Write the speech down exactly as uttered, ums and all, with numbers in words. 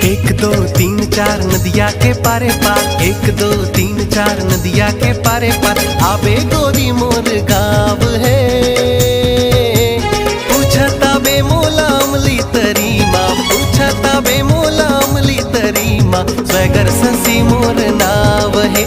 एक दो तीन चार नदिया के पारे पार, एक दो तीन चार नदिया के पारे पार, आबे गोरी मोर गाँव हे। पूछत आबे मोला अमली तरी मा, पूछत आबे मोला अमली तरी मा, स्वैगर शशि मोर नाव हे।